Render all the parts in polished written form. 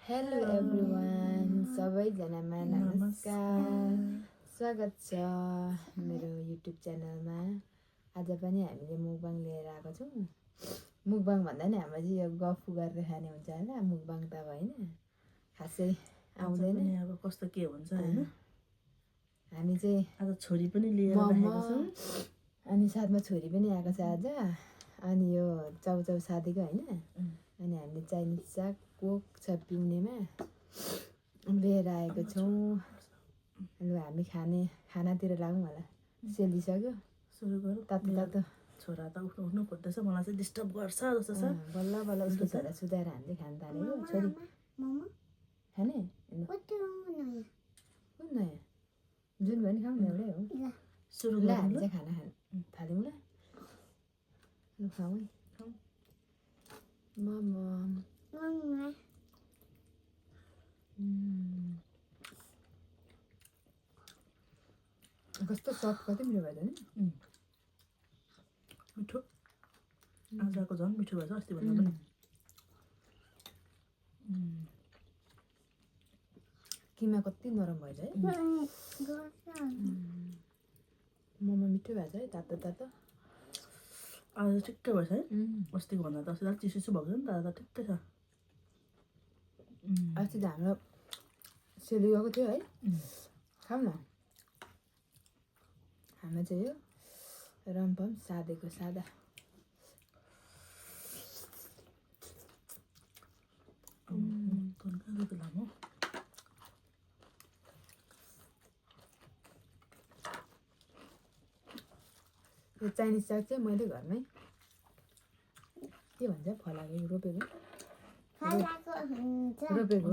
Hello everyone, सबैजनामा नमस्कार। स्वागत छ मेरो युट्युब च्यानलमा। आज पनि हामीले मुकबाङ लिएर आएको छौँ। मुकबाङ भन्दा नि हाम्रो चाहिँ यो गफ गरेर खाने हुन्छ होइन, मुकबाङ त अब होइन खासै आउँदैन। अब कस्तो के हुन्छ होइन। हामी चाहिँ आज छोरी पनि लिएर मोमो आएको छौँ अनि साथमा छोरी पनि आएको छ आज। अनि यो चाउचाउ साथीको होइन। अनि हामीले चाइनिज साग कोक छ पिउनेमा लिएर आएको छौँ। अनि हामी खानातिर लागौँ होला। सेलिसक्यो, सुरु गरौँ। तातो तातो छोरा त उठ्नु खोज्दैछ, मलाई चाहिँ डिस्टर्ब गर्छ जस्तो छ। बल्ल बल्ल उसको छोरा सुताएर हामीले खान थालेको। छोरी खाने कुन नयाँ जुन भयो नि खाउँ न, एउटै हो। सुरु ल गरौँ हामी ल। चाहिँ खाना थाल्यौँ ल। ल खाउँ है। मोमो कस्तो सफ्ट, कति मिठो भयो नि। मिठो आजको झन् मिठो भएछ अस्ति भन्दा पनि। किमा कति नरम भएछ है। मोमो मिठो भएछ है, तातो तातो। आज ठिक्कै भएछ है। अस्तिको भन्दा त अस्ति त चिसो भएको थियो नि त, आज त ठिक्कै छ। अस्ति त हाम्रो सेली गएको थियो है। खाऊँ न। हाम्रो चाहिँ यो रम्फम सादेको सादा। लामो यो चाइनिज साग चाहिँ मैले घरमै के भन्छ फलाएको रोपेको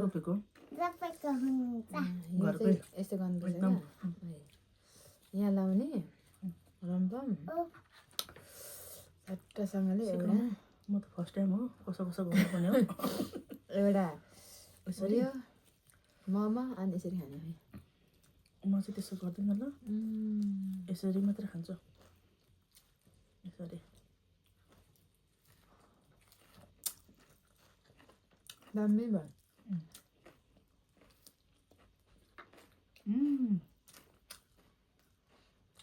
रोपेको यहाँ चाहिँ यस्तो गर्नुपर्छ क्या। यहाँ लाउने रम्फम चट्टसँगले एउटा म त फर्स्ट टाइम हो, कसो कसो गर्नुपर्ने हो। एउटा यसरी यो मोमो अनि यसरी खाने है। म चाहिँ त्यसो गर्दिनँ ल, यसरी मात्रै खान्छु। यसरी दामी भयो।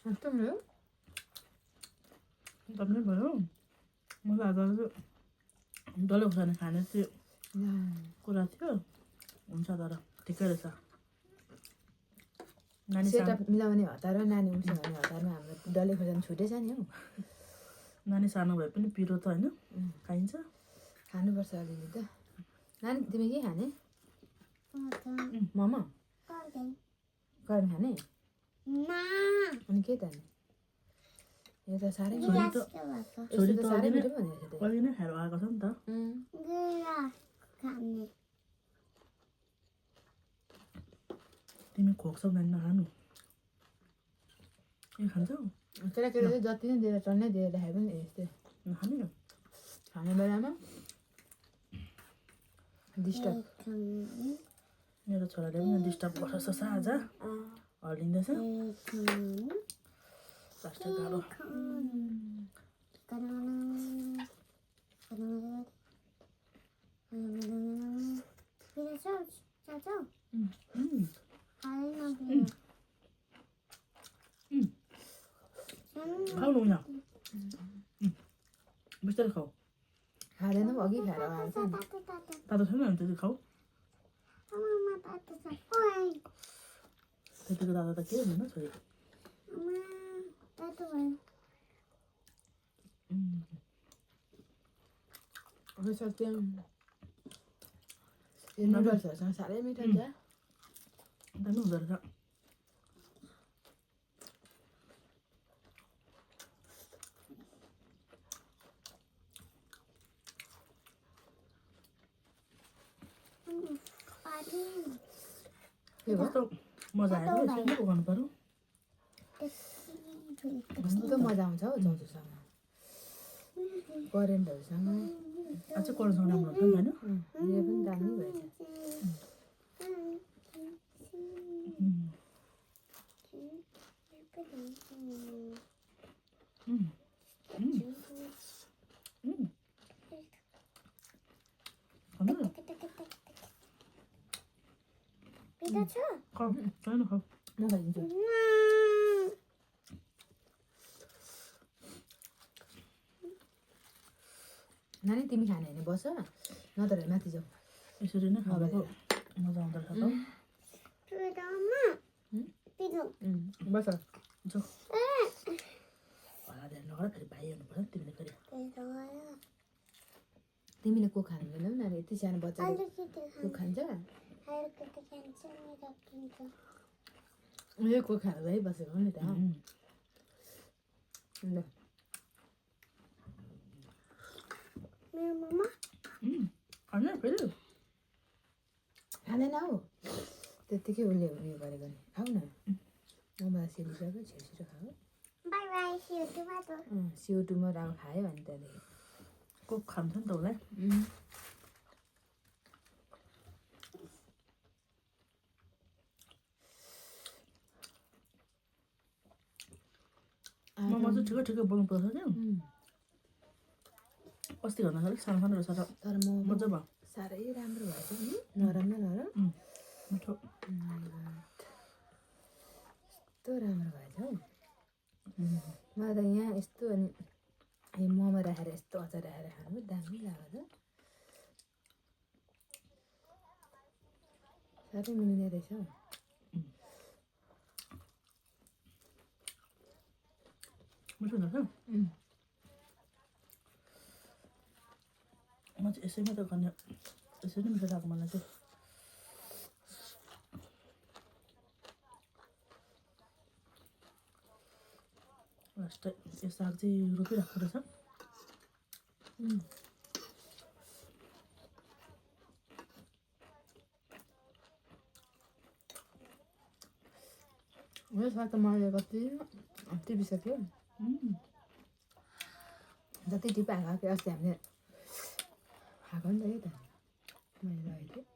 कस्तो भयो? दामी भयो। मलाई आज डल्ले खोर्सानी खाने चाहिँ कुरा थियो, हुन्छ तर ठिकै रहेछ। नानी सेटअप मिलाउने हतार र नानी उठ्छ भन्ने हतारमा हाम्रो डल्ले खोर्सानी छुटेछ नि हौ। नानी सानो भए पनि पिरो त होइन खाइन्छ। खानुपर्छ अलिअलि त। नानी तिमी के खाने? मोमो कहिले खाने? अनि के त नि? यो त साह्रै छोरी त साह्रै मिठो पो हुने रहेछ त्यो। अलि नै खाएर आएको छ नि त। तिमी खोक्छौ नानी नखानु। ए खान्छौ? केटाकेटी चाहिँ जति नै दिएर टन्नै दिएर राखे पनि यस्तै नखाने खाने बेलामा डिस्टर्ब। मेरो छोराले पनि डिस्टर्ब गर्छ जस्तो छ आज। हल्लिँदैछ लास्ट गाह्रो। खाऊ न यहाँ, बिस्तारै खाऊ। खाँदैन पो अघि खाएर आएको छ नि। तातो छैन भने त्यति खाऊ। त्यतिको तातो त के हुँदैन छोरी। नुडल्सहरूसँग साह्रै मिठो हुन्छ। दामी हुँदो रहेछ। कस्तो मजा आयो, यसरी पो गर्नु पर्यो। कस्तो मजा आउँछ हौ चाउचाउसँग, करेन्टहरूसँग। अझै कोल्डसँग राम्रो हुन्छ नि त होइन। यो पनि दामी भएछ। यता छ छैन खाऊ म खाइदिन्छु नानी तिमी खाने होइन बस नत्र माथि जाऊ यसरी नै खाएको मजा आउँदो रहेछ बस त ध्यान नगर फेरि भाइ हेर्नु पर्छ तिमीले फेरि तिमीले को खाँदैनौ नानी यति सानो बच्चाले को खान्छ यो को खाएर भाइ बसेको नि त ल मेरो मम्मा होइन फेरि खाँदैन हौ त्यत्तिकै उसले उयो गरेको नि खाऊ न मलाई छिरिसक्यो छिटो खाऊ बाई बाई सिउटुमा त सिउटुमा अब खायो भने त्यहाँदेखि को खान्छ नि त उसलाई मोमो चाहिँ ठिकै ठिकै बोल्नु पर्छ नि अस्ति भन्दा अलिक सानो सानो रहेछ र तर म मजा भयो साह्रै राम्रो भएछ नि नरम न नरम मिठो यस्तो राम्रो भएछ हौ मलाई त यहाँ यस्तो अनि मोमो राखेर यस्तो अचार राखेर खानु दामी लाग्यो त साह्रै मिल्ने रहेछ हौ मिठो रहेछ म चाहिँ यसैमा त गर्ने यसरी नै मिठो लाग्यो मलाई चाहिँ लास्ट यो साग चाहिँ रोपिराख्दो रहेछ यो साग त मैले कति टिपिसक्यो जति टिपा खाएको थियो अस्ति हामीले खाएको नि त यही त मैले लगेको थिएँ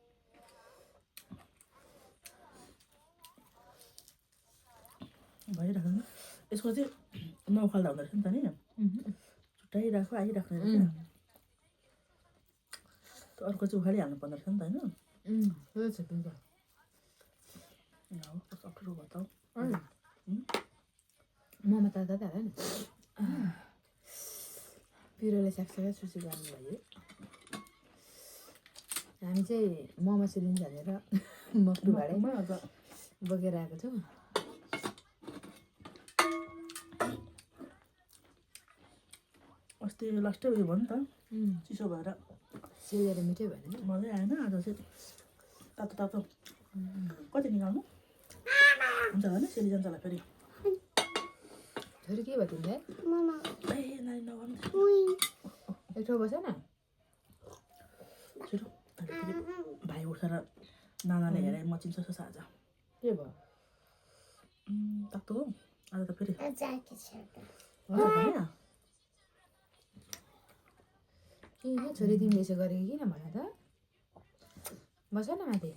भइरहेको नि यसको चाहिँ नउखाल्दा हुँदो रहेछ नि त नि छुट्टाइरहेको आइराख्ने रहेछ अर्को चाहिँ उखालिहाल्नु पर्दो रहेछ नि त होइन छुट्टिन्छ कस्तो अप्ठ्यारो भयो त मोमो त दादा होला नि पिरोले सागसागै सुसी गर्नुभयो हामी चाहिँ मोमो सिलिन्छ भनेर मक्टु भाँडैमा बोकेर आएको छौँ अस्ति लास्टै उयो भयो नि त चिसो भएर सिलेर मिठै भएन मजै आएन आज चाहिँ तातो तातो कति निकाल्नु हुन्छ होइन सेली जान्छ होला फेरि छोरी के भयो तिमीलाई मम्मा ए नानी नगर्नु एक ठाउँ बस न छिटो अनि फेरि भाइ उठेर नानाले हेरेँ म चिन्छ जस्तो आज के भयो तातो हो आज त फेरि जाके छ किन छोरी तिमीले यसो गरेको किन भन त बस न माथि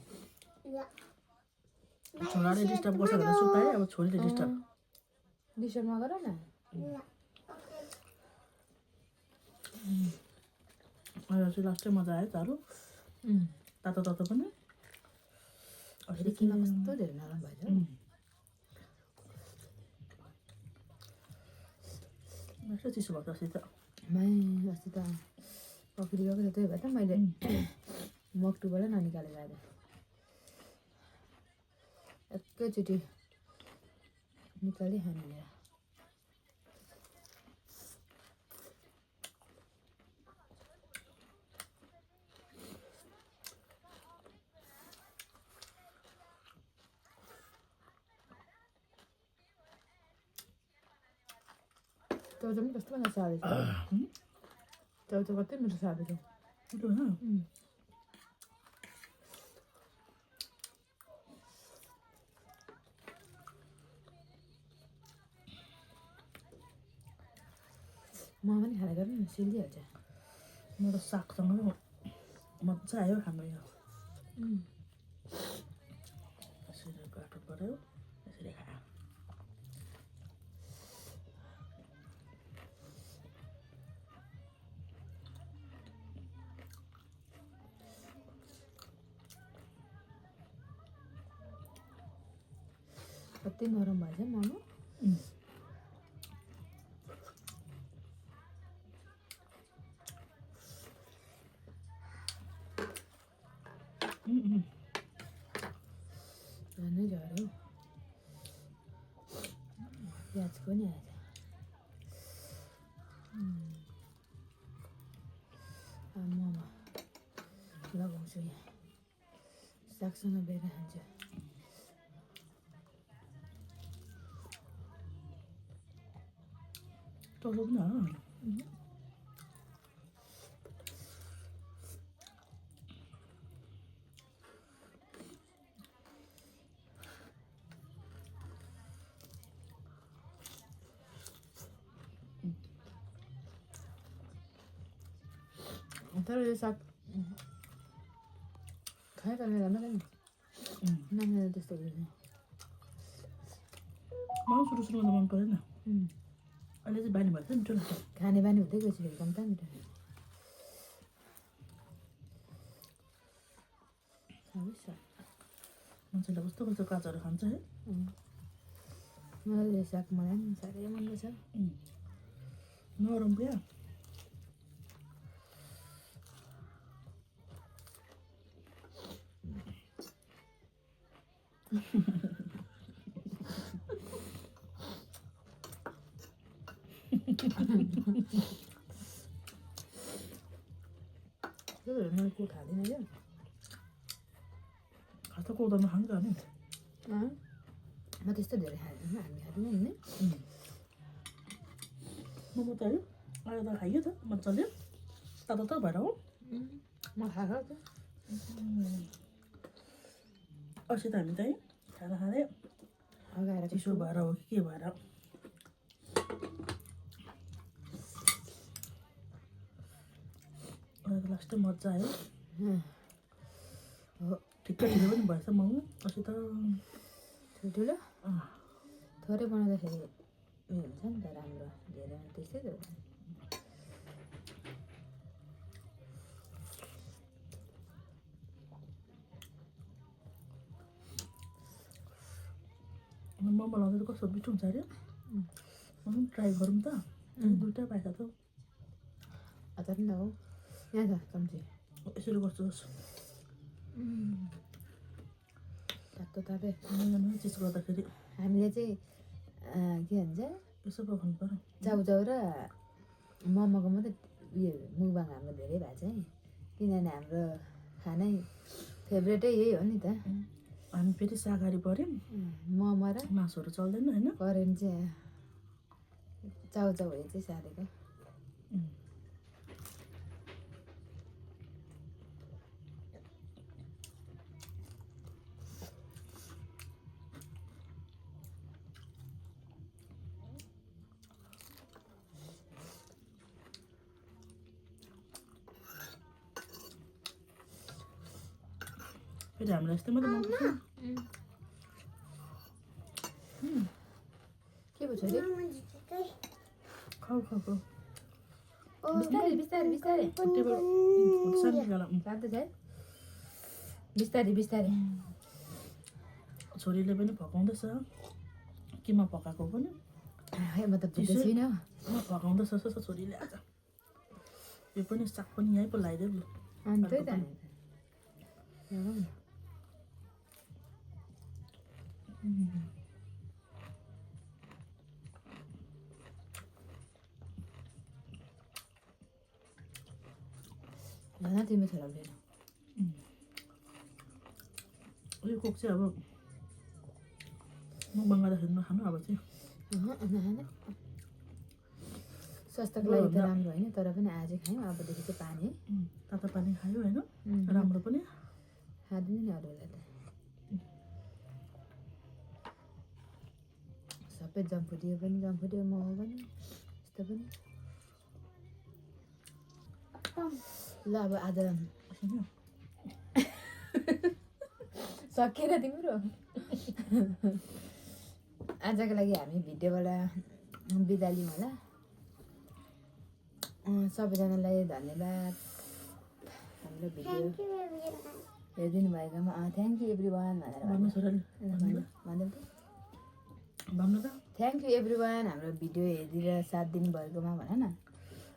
छोराले डिस्टर्ब गर्छ भनेर सुताएँ अब छोरीले डिस्टर्ब नगर न आज चाहिँ लास्टै मजा आयो चारो तातो तातो पनि फेरि किमा कस्तो धेरै नरम भएछ लास्टै चिसो भएको अस्ति त अस्ति त पक्री गएको थियो त्यही भएर त मैले मक्टुबाट ननिकालेर आज एकैचोटि निकालिहाल्ने चौचो पनि कस्तो भन्दा साह्रै छ चौचो कति मिठो साह्रै छ मिठो होइन म पनि खाना गर्नु न सिलिहाल्छ मेरो सागसँग मजा आयो खानु यो यसरी काट्नु पऱ्यो यसरी खायो कति नरम भएछ मोमो झनै झऱ्यो प्याज पनि आएछ मोमो लगाउँछु यहाँ सागसँग बेर खान्छु टलो पनि हो तर यो साग खाएका बेलामा नि नानीहरू त्यस्तो हुँदैन मलाई सुरु सुरुमा त मन परेन अहिले चाहिँ बानी भएछ मिठो लाग्छ खाने बानी हुँदै गएपछि फेरि कम्ता मिठो मान्छेलाई कस्तो कस्तो काचहरू खान्छ है मलाई यो साग मलाई पनि साह्रै मनपर्छ नरम क्या मैले को खाँदिनँ क्या खास त कोदामा खान्छ नि म त्यस्तो धेरै खाँदिनँ हामी खाँदैनौँ नि मोमो त आयो आयो त खाइयो त मजाले तातो त भएर हो म खाएको त अस्ति त हामी चाहिँ खाना खाँदै अगाएर चिसो भएर हो कि के भएर लास्टै मजा आयो हो ठिक्कै ठिकै पनि भएछ मोमो अस्ति त ठुल्ठुलो थोरै बनाउँदाखेरि उयो हुन्छ नि त राम्रो धेरै त्यस्तै त हो मोमो लाउँदा त कस्तो मिठो हुन्छ अरे पनि ट्राई गरौँ त दुइटा पाएछ त अचार पनि लगाऊ यहाँ छ चम्ची यसरी गर्छु तातो तातै चिज गर्दाखेरि हामीले चाहिँ के भन्छ यसो पकाउनु पऱ्यो चाउचाउ र मोमोको मात्रै उयो मुखबाङ हाम्रो धेरै भएको छ है किनभने हाम्रो खानै फेभरेटै यही हो नि त हामी फेरि शाकाहारी पऱ्यौँ मोमो र मासुहरू चल्दैन होइन करेन्ट चाहिँ चाउचाउ भयो चाहिँ साधेको फेरि हामीलाई यस्तै मात्रै मनपर्छ के भयो छोरी खाऊ खाऊ खाऊ बिस्तारै बिस्तारै बिस्तारै लाग्दैछ है बिस्तारै बिस्तारै छोरीले पनि पकाउँदैछ केमा पकाएको पनि म त बुझ्दै छुइनँ पकाउँदैछ छोरीले आज यो पनि साग पनि यहीँ पो लगाइदेऊ अनि त्यही त झन् तिमी छोरा उठेन यो कोक चाहिँ अब म बङ्गालाखेरि नखानु अब चाहिँ स्वास्थ्यको लागि त राम्रो होइन तर पनि आज खायौँ अबदेखि चाहिँ पानी तातो पानी खायो होइन राम्रो पनि खाँदैन नि अरूलाई त सबै जङ्क फुड यो पनि जङ्क फुड यो मोमो पनि यस्तो पनि ल अब आज सकिएन तिम्रो आजको लागि हामी भिडियोबाट बिदा लिउँ होला सबैजनालाई धन्यवाद हाम्रो भिडियो हेरिदिनु भएकोमा थ्याङ्क यू एभ्री वान भनेर भन्नु छोराले भनिदेऊ त भन्नु त थ्याङ्क यू एभ्री वान हाम्रो भिडियो हेरिदिएर साथ दिनुभएकोमा भन न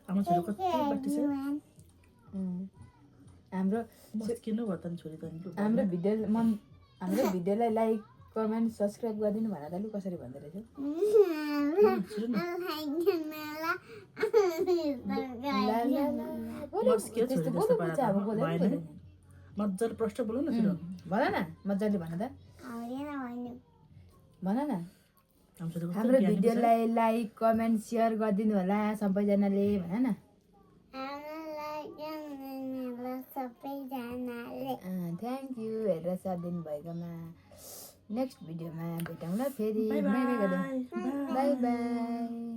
हाम्रो छोरी कति बाटी छ हाम्रो मस्किनु भयो त नि छोरी त नि लु हाम्रो भिडियोलाई लाइक कमेन्ट सब्सक्राइब गरिदिनु भन त लु कसरी भन्दो रहेछ मस्कियो छोरी त्यस्तो जस्तो बोल्नु पर्छ अब बोल्नु भएन नि मजाले प्रश्न बोल्नु न छिटो भन न मजाले भन त भन न हाम्रो छोरी कस्तो हाम्रो ज्ञानी छ। भिडियोलाई लाइक कमेन्ट सेयर गरिदिनु होला सबैजनाले भन न थ्याङ्क यू हेरेर साथ दिनुभएकोमा नेक्स्ट भिडियोमा भेटौँ ल फेरि by by by by by